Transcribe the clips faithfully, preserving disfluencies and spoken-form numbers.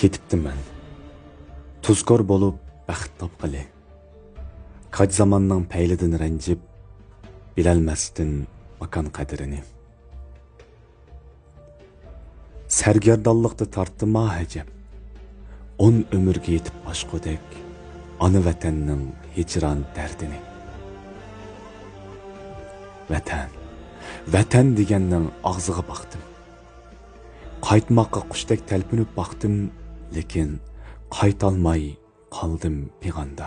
كېتىپتىمەن. تۇزكور بولۇپ بەخت تاپقىلى. كاج زاماننىڭ پەيلىدىن رەنجىپ، بىلەلمەستىن ماكان قەدرىنى. سەرگەردانلىقتا تارتتىما ھەجەپ، ئون ئۆمۈرگە يېتىپ ئاشقۇدەك ئانا ۋەتەننىڭ ھىجران دەردىنى. ۋەتەن، ۋەتەن دېگەننىڭ ئاغزىغا باقتىم. قايتماققا قۇشتەك تەلپۈنۈپ باقتىم، لېكىن قايتالماي قالدىم پىغاندا.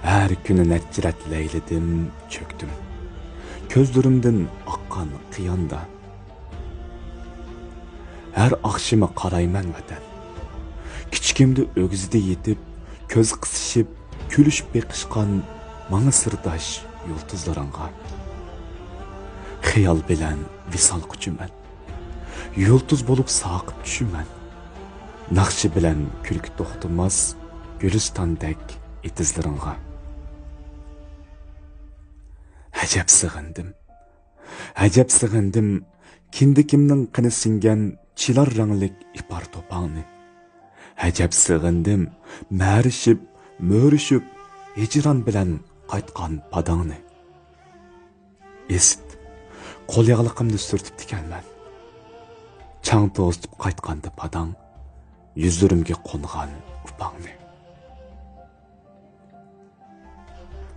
ھەر كۈنى نەچچە رەت لەيلىدىم، چۆكتۈم. كۆزلىرىمدىن ئاققان قىياندا. ھەر ئاخشىمى قارايمەن ۋەتەن. كىچىكىمدە ئۆگزىدە يېتىپ، كۆز قىسىشىپ، كۈلۈشۈپ بېقىشقان ماڭا سىرداش يۇلتۇزلىرىڭغا. خىيال بىلەن ۋىسال قۇچىمەن. يۇلتۇز بولۇپ ساقىپ چۈشىمەن. ناخشا بىلەن كۈلكە توختىماس گۈلىستاندەك ئېتىزلىرىڭغا. ئەجەب سېغىندىم. ئەجەب سېغىندىم كىندىكىمنىڭ قېنى سىڭگەن چىلار رەڭلىك ئىپار توپاڭنى. ئەجەب سېغىندىم مەرىشىپ، مۆرىشىپ، ھىجران بىلەن قايتقان پاداڭنى. ئىسىت، قول ياغلىقىمنى سۈرتۈپتىكەنمەن. چاڭ توزۇتۇپ قايتقاندا پاداڭ، يۈزلىرىمگە قونغان ئۇپاڭنى.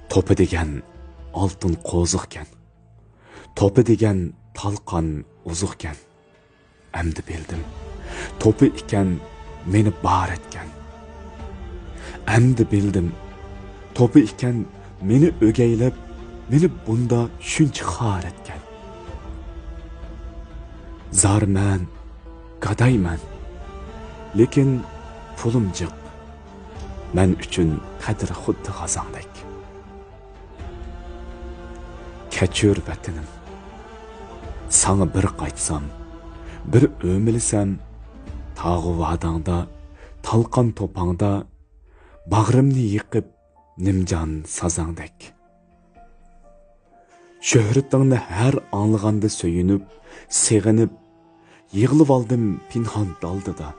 توپا دېگەن ئالتۇن قوزۇقكەن. توپا دېگەن تالقان ئوزۇقكەن. ئەمدى بىلدىم، توپا ئىكەن مېنى بار ئەتكەن. ئەمدى بىلدىم، توپا ئىكەن مېنى ئۆگەيلەپ، مېنى بۇندا شۇنچە خار ئەتكەن. زارمەن، گادايمەن، لېكىن پۇلۇم جىق. مەن ئۈچۈن قەدرى خۇددى غازاڭدەك. كەچۈر ۋەتىنىم، ساڭا بىر قايتسام، بىر ئۆمىلىسەم، تاغۇ ۋاداڭدا، تالقان توپاڭدا، باغرىمنى يېقىپ نىمجان سازاڭدەك. شۆھرىتىڭنى ھەر ئاڭلىغاندا سۆيۈنۈپ، سېغىنىپ، يىغلىۋالدىم پىنھان دالدىدا.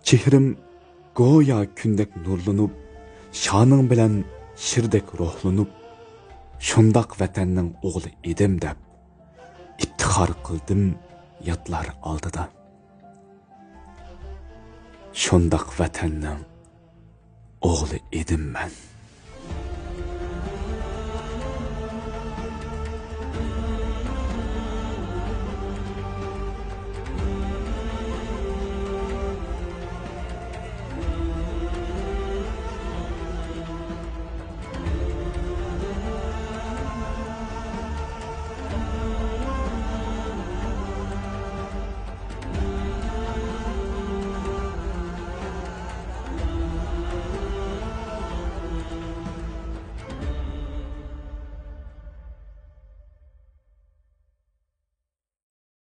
چېھرىم گويا كۈندەك نۇرلىنىپ، شانىڭ بىلەن شىردەك روھلىنىپ، شۇنداق ۋەتەننىڭ ئوغلى ئىدىم دەپ، ئىپتىخار قىلدىم ياتلار ئالدىدا. شۇنداق ۋەتەننىڭ ئوغلى ئىدىم مەن.